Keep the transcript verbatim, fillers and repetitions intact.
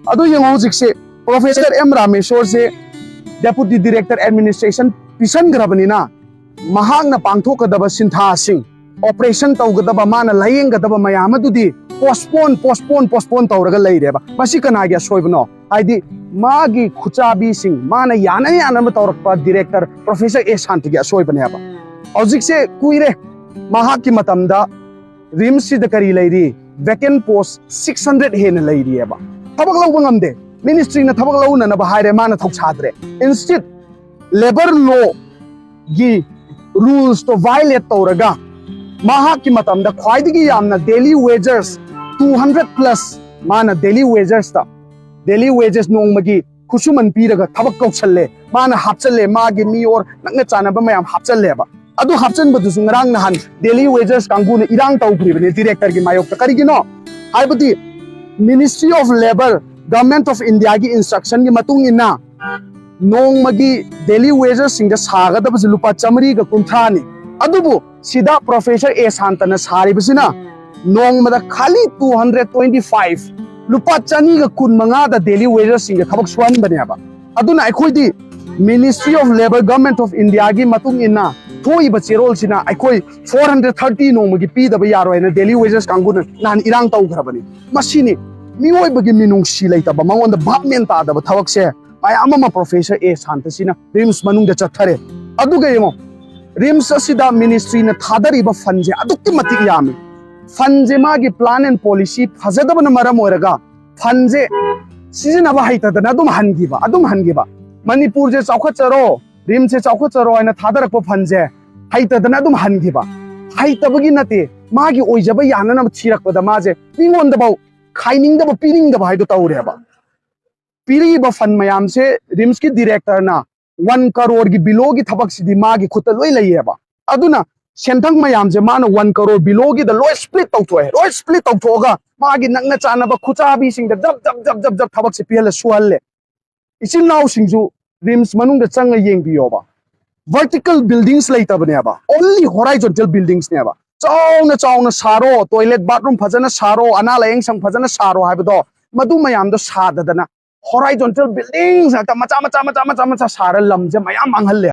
ꯑꯗꯨ ꯌꯦꯡꯉꯣ, ꯍꯧꯖꯤꯛꯁꯦ ꯄ꯭ꯔꯣꯐꯦꯁꯔ ꯑꯦꯝ ꯔꯥꯃꯦꯁꯣꯔꯁꯦ ꯗꯦꯄꯨꯇꯤ ꯗꯤꯔꯦꯛꯇꯔ ꯑꯦꯗꯃꯤꯅꯤꯁꯇ꯭ꯔꯦꯁꯟ ꯄꯤꯁꯟꯈ꯭ꯔꯕꯅꯤꯅ, ꯃꯍꯥꯛꯅ ꯄꯥꯡꯊꯣꯛꯀꯗꯕ ꯁꯤꯟꯊꯥꯁꯤꯡ, ꯑꯣꯄꯔꯦꯁꯟ ꯇꯧꯒꯗꯕ, ꯃꯥꯅ ꯂꯥꯌꯦꯡꯒꯗꯕ ꯃꯌꯥꯝ ꯑꯗꯨꯗꯤ ꯄꯣꯁꯄꯣꯟ ꯄꯣꯁꯄꯣꯟ ꯄꯣꯁꯄꯣꯟ ꯇꯧꯔꯒ ꯂꯩꯔꯦꯕ꯫ ꯃꯁꯤ ꯀꯅꯥꯒꯤ ꯑꯁꯣꯏꯕꯅꯣ? ꯍꯥꯏꯗꯤ ꯃꯥꯒꯤ ꯈꯨꯆꯥꯕꯤꯁꯤꯡ, ꯃꯥꯅ ꯌꯥꯅ ꯌꯥꯅꯕ ꯇꯧꯔꯛꯄ ꯗꯤꯔꯦꯛꯇꯔ ꯄ꯭ꯔꯣꯐꯦꯁꯔ ꯑꯦ ꯁꯥꯟꯇꯒꯤ ꯑꯁꯣꯏꯕꯅꯦꯕ꯫ ꯍꯧꯖꯤꯛꯁꯦ ꯀꯨꯏꯔꯦ, ꯃꯍꯥꯛꯀꯤ ꯃꯇꯝꯗ ꯔꯤꯝꯁꯁꯤꯗ ꯀꯔꯤ ꯂꯩꯔꯤ? ꯚꯦꯀꯦꯟ ꯄꯣꯁ ꯁꯤꯛꯁ ꯍꯟꯗ꯭ꯔꯦꯠ ꯍꯦꯟꯅ ꯂꯩꯔꯤꯑꯕ꯫ ꯊꯕꯛ ꯂꯧꯕ ꯉꯝꯗꯦ꯫ ꯃꯤꯅꯤꯁꯇ꯭ꯔꯤꯅ ꯊꯕꯛ ꯂꯧꯅꯅꯕ ꯍꯥꯏꯔꯦ, ꯃꯥꯅ ꯊꯧꯁꯥꯗ꯭ꯔꯦ꯫ ꯏꯟꯁꯇꯤꯠ ꯂꯦꯕꯔ ꯂꯣꯒꯤ ꯔꯨꯜꯁꯇꯣ ꯚꯥꯏꯂꯦꯠ ꯇꯧꯔꯒ ꯃꯍꯥꯛꯀꯤ ꯃꯇꯝꯗ ꯈ꯭ꯋꯥꯏꯗꯒꯤ ꯌꯥꯝꯅ ꯗꯦꯂꯤ ꯋꯦꯖꯔꯁ ꯇꯨ ꯍꯟꯗ꯭ꯔꯦꯠ ꯄ꯭ꯂꯁ, ꯃꯥꯅ ꯗꯦꯂꯤ ꯋꯦꯖꯔꯁꯇ, ꯗꯦꯂꯤ ꯋꯦꯖꯦꯁ ꯅꯣꯡꯃꯒꯤ ꯈꯨꯠꯁꯨꯃꯟ ꯄꯤꯔꯒ ꯊꯕꯛ ꯀꯧꯁꯜꯂꯦ꯫ ꯃꯥꯅ ꯍꯥꯞꯆꯜꯂꯦ, ꯃꯥꯒꯤ ꯃꯤꯑꯣꯔ ꯅꯛꯅ ꯆꯥꯟꯅꯕ ꯃꯌꯥꯝ ꯍꯥꯞꯆꯜꯂꯦꯕ꯫ ꯑꯗꯨ ꯍꯥꯞꯆꯟꯕꯗꯨꯁꯨ ꯉꯔꯥꯡ ꯅꯍꯥꯟ ꯗꯦꯂꯤ ꯋꯦꯖꯔꯁ ꯀꯥꯡꯕꯨꯅ ꯏꯔꯥꯡ ꯇꯧꯈ꯭ꯔꯤꯕꯅꯦ ꯗꯤꯔꯦꯛꯇꯔꯒꯤ ꯃꯥꯌꯣꯛꯇ꯫ ꯀꯔꯤꯒꯤꯅꯣ ꯍꯥꯏꯕꯗꯤ Ministry of Labour, Government of Indiaꯒꯤ ꯏꯟꯁꯇ꯭ꯔꯛꯁꯟꯒꯤ ꯃꯇꯨꯡ ꯏꯟꯅ ꯅꯣꯡꯃꯒꯤ ꯗꯦꯂꯤ ꯋꯦꯖꯔꯁꯁꯤꯡꯗ ꯁꯥꯒꯗꯕꯁꯦ ꯂꯨꯄꯥ ꯆꯥꯃꯔꯤꯒ ꯀꯨꯟꯊ꯭ꯔꯥꯅꯤ꯫ ꯑꯗꯨꯕꯨ ꯁꯤꯗ ꯄ꯭ꯔꯣꯐꯦꯁꯔ ꯑꯦ ꯁꯥꯟꯇꯅ ꯁꯥꯔꯤꯕꯁꯤꯅ ꯅꯣꯡꯃꯗ ꯈꯥꯂꯤ ꯇꯨ ꯍꯟꯗ꯭ꯔꯦꯠ ꯇ꯭ꯋꯦꯟꯇꯤ ꯐꯥꯏꯚ, ꯂꯨꯄꯥ ꯆꯅꯤꯒ ꯀꯨꯟ ꯃꯉꯥꯗ ꯗꯦꯂꯤ ꯋꯦꯖꯔꯁꯁꯤꯡꯒ ꯊꯕꯛ ꯁꯨꯍꯟꯕꯅꯦꯕ꯫ ꯑꯗꯨꯅ ꯑꯩꯈꯣꯏꯗꯤ Ministry of Labour, Government of Indiaꯒꯤ ꯃꯇꯨꯡ ꯏꯟꯅ ꯊꯣꯛꯏꯕ ꯆꯦꯔꯣꯜꯁꯤꯅ ꯑꯩꯈꯣꯏ ꯐꯣꯔ ꯍꯟꯗ꯭ꯔꯦꯠ ꯊꯥꯔꯇꯤ ꯅꯣꯡꯃꯒꯤ ꯄꯤꯗꯕ ꯌꯥꯔꯣꯏ ꯍꯥꯏꯅ ꯗꯦꯂꯤ ꯋꯦꯖꯔꯁ ꯀꯥꯡꯕꯨꯅ ꯅꯍꯥꯟ ꯏꯔꯥꯡ ꯇꯧꯈ꯭ꯔꯕꯅꯤ꯫ ꯃꯁꯤꯅꯤ ꯃꯤꯑꯣꯏꯕꯒꯤ ꯃꯤꯅꯨꯡꯁꯤ ꯂꯩꯇꯕ, ꯃꯉꯣꯟꯗ ꯚꯥꯞ ꯃꯦꯟ ꯇꯥꯗꯕ ꯊꯕꯛꯁꯦ ꯃꯌꯥꯝ ꯑꯃ ꯄ꯭ꯔꯣꯐꯦꯁꯔ ꯑꯦ ꯁꯥꯟꯇꯁꯤꯅ ꯔꯤꯝꯁ ꯃꯅꯨꯡꯗ ꯆꯠꯊꯔꯦ꯫ ꯑꯗꯨꯒ ꯌꯦꯡꯉꯣ, ꯔꯤꯝꯁ ꯑꯁꯤꯗ ꯃꯤꯅꯤꯁꯇ꯭ꯔꯤꯅ ꯊꯥꯗꯔꯤꯕ ꯐꯟꯁꯦ ꯑꯗꯨꯛꯀꯤ ꯃꯇꯤꯛ ꯌꯥꯝꯃꯤ꯫ ꯐꯟꯁꯦ ꯃꯥꯒꯤ plan and policy ꯐꯖꯗꯕꯅ ꯃꯔꯝ ꯑꯣꯏꯔꯒ ꯐꯟꯁꯦ ꯁꯤꯖꯤꯟꯅꯕ ꯍꯩꯇꯗꯅ ꯑꯗꯨꯝ ꯍꯟꯈꯤꯕ, ꯑꯗꯨꯝ ꯍꯟꯈꯤꯕ꯫ ꯃꯅꯤꯄꯨꯔꯁꯦ ꯆꯥꯎꯈꯠꯆꯔꯣ, ꯔꯤꯝꯁꯁꯦ ꯆꯥꯎꯈꯠꯆꯔꯣ ꯍꯥꯏꯅ ꯊꯥꯗꯔꯛꯄ ꯐꯟꯁꯦ ꯍꯩꯇꯗꯅ ꯑꯗꯨꯝ ꯍꯟꯈꯤꯕ꯫ ꯍꯩꯇꯕꯒꯤ ꯅꯠꯇꯦ, ꯃꯥꯒꯤ ꯑꯣꯏꯖꯕ ꯌꯥꯅꯅꯕ ꯊꯤꯔꯛꯄꯗ ꯃꯥꯁꯦ ꯃꯤꯉꯣꯟꯗꯐꯥꯎ ꯈꯥꯏꯅꯤꯡꯗꯕ, ꯄꯤꯅꯤꯡꯗꯕ ꯍꯥꯏꯗꯣ ꯇꯧꯔꯦꯕ꯫ ꯄꯤꯔꯛꯏꯕ ꯐꯟ ꯃꯌꯥꯝꯁꯦ ꯔꯤꯝꯁꯀꯤ ꯗꯤꯔꯦꯛꯇꯔꯅ ꯋꯥꯟ ꯀꯔꯣꯔꯒꯤ ꯕꯤꯂꯣꯒꯤ ꯊꯕꯛꯁꯤꯗꯤ ꯃꯥꯒꯤ ꯈꯨꯠꯇ ꯂꯣꯏ ꯂꯩꯌꯦꯕ꯫ ꯑꯗꯨꯅ ꯁꯦꯟꯊꯪ ꯃꯌꯥꯝꯁꯦ ꯃꯥꯅ ꯋꯥꯟ ꯀꯔꯣꯔ ꯕꯤꯂꯣꯒꯤꯗ ꯂꯣꯏ ꯁ꯭ꯄ꯭ꯂꯤꯠ ꯇꯧꯊꯣꯛꯑꯦ꯫ ꯂꯣꯏ ꯁ꯭ꯄ꯭ꯂꯤꯠ ꯇꯧꯊꯣꯛꯑꯒ ꯃꯥꯒꯤ ꯅꯛꯅ ꯆꯥꯟꯅꯕ ꯈꯨꯆꯥꯕꯤꯁꯤꯡꯗ ꯖꯞ ꯖꯞ ꯖꯞ ꯖꯞ ꯖꯞ ꯊꯕꯛꯁꯦ ꯄꯤꯍꯜꯂ ꯁꯨꯍꯜꯂꯦ꯫ ꯏꯆꯤꯜ ꯏꯅꯥꯎꯁꯤꯡꯁꯨ ꯔꯤꯝꯁ ꯃꯅꯨꯡꯗ ꯆꯪꯉ ꯌꯦꯡꯕꯤꯌꯣꯕ, ꯚꯔꯇꯤꯀꯦꯜ ꯕꯤꯜꯗꯤꯡꯁ ꯂꯩꯇꯕꯅꯦꯕ, only horizontal buildingsꯅꯦꯕ꯫ ꯆꯥꯎꯅ ꯆꯥꯎꯅ ꯁꯥꯔꯣ, ꯇꯣꯏꯂꯦꯠ ꯕꯥꯠꯔꯨꯝ ꯐꯖꯅ ꯁꯥꯔꯣ, ꯑꯅꯥ ꯂꯥꯌꯦꯡ ꯁꯪ ꯐꯖꯅ ꯁꯥꯔꯣ ꯍꯥꯏꯕꯗꯣ ꯃꯗꯨ ꯃꯌꯥꯝꯗꯣ ꯁꯥꯗꯗꯅ horizontal buildings ꯉꯥꯛꯇ ꯃꯆꯥ ꯃꯆꯥ ꯃꯆꯥ ꯃꯆꯥ ꯃꯆꯥ ꯁꯥꯔ ꯂꯝꯁꯦ ꯃꯌꯥꯝ ꯃꯥꯡꯍꯜꯂꯦ꯫